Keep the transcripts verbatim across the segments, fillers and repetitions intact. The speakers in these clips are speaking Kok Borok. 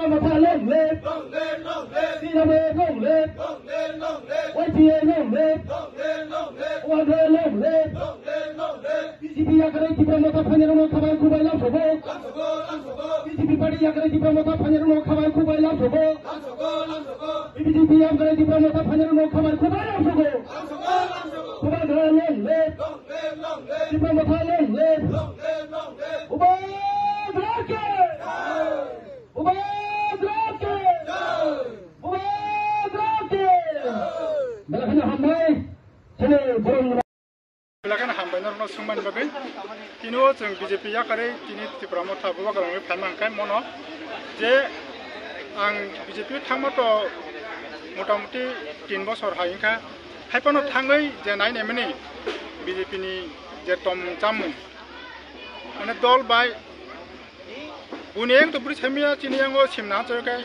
Motha long live. Long live, long live. C N A long live. Long live, long live. Y T A long live. Long live, long live. Long live, long live. B J P yakarwi Tipra Motha phainairokno khabai khubai lamsogo. Lamsogo, lamsogo. B J P party yakarwi Tipra Motha phainairokno khabai khubai lamsogo. Lamsogo, lamsogo. B J P yakarwi Tipra Motha phainairokno khabai khubai lamsogo. Lamsogo, lamsogo. Bubagra long live. Long live, long live. Tipra Motha long live. Long live, long live. Bubagra ke. Jai. Bubagra ke. Jai. Bubagra ke. Jai. Belai kheno hambai. Chini borok Belai kheno hambai norokno swngmani bagwi. Tini o chwng B J P yakarwi tini Tipra Motha Bubagrani phaima hwnkhe mono je ang B J P thangma to motamuti tin bosor hai wngkha. Haiphano thangwi je nai naimani B J P ni je tongmung chamung, mane dol bai Buini yang to bwrwi saimaya chini yango simna choi kai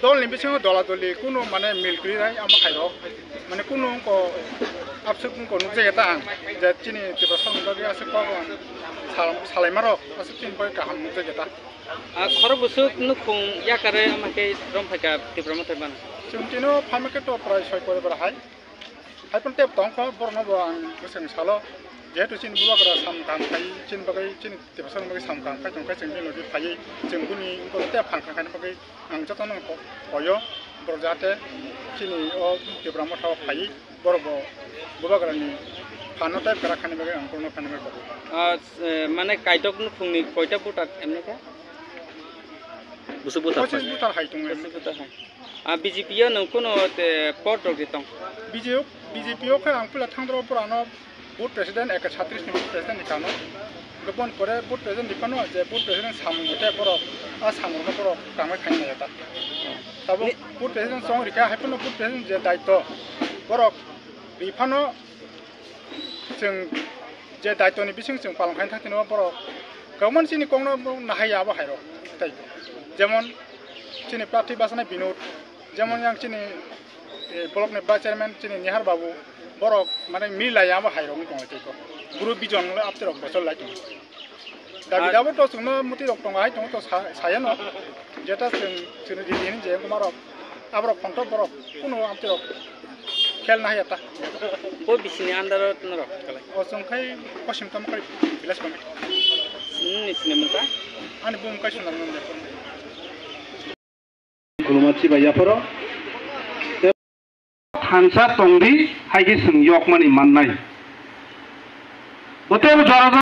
dol ni bisingo dola doli kunu mane mil kwrwi rai amo khairo mane kunu ko absuk ko nukjai ta ang je chini Tiprasa ni bagwi aswk kok ang sal-, salai maro aswk chini bagwi kaham nukjai ta. Ah, khoro busuk nukhung yakare ama khe rom phaika Tipra Motha bana. Chwng tino phamake to prai soi pore bara hai. Hai pon tep tong kho, borok no bo ang bwswng salo, jehetu chini bubagra sam kaham khai, chini bagwi, chini Tiprasa ni bagwi sam kaham khai tong khe, chwng bini logi phaiwi, chwng bini wngkor tep phang khaini bagwi ang jotono ko-, koyo, borok jahate chini o Tipra Motha o phaiwi, borok bo bubagra ni phan no tep kwrak khaini bagwi ang borok no phan no koyo. Ah, s-, eh, mane kaitok nukhung ni koita voter emne khe? Busuk buthar Pachis phai. Buthar hai tongo. Busuk buthar hai. Ah, B J P o nwng kuno te pot rok di tong? B J P, B J P o khe ang puila thangdro pura no board president, ek satris ni board president ni kano. Gabon pore board president ni kano je board president samung te borok, a samung no borok kamai khai nai ta. Tabo Ni- board president song rika hai puno board president je daito borok riphano chwng je daitoni bising chwng palong khaini thangtino borok kwbangma chini kokno nahaiya abo hairok. Tai jemon chini prarthi bachana Binod, jemon yang chini, eh, block ni vice chairman chini Nihar Babu, borok mane milaiya abo hairok wng tongo tei ko. Bru bijon le apte rok bosol lai tongo. Dabi Ar- dabo to chwngno muti rok tongo hai tongo to sa-, sayano. Jeta chwng, chwngno di di hinwi je wngkha rok. Aborok phangthok borok kuno amtwi rok khel nahaiya ta. Bo bisini under o norok kalai. O chwng khai Kosim Tamkari village committee. Nini sini mungkha? Ani bumung kai Sundar Nanda. Khuluma chibai yaphoro. Thansa tongdi, hai khe chwng yokmani mannai. Botebo jora jora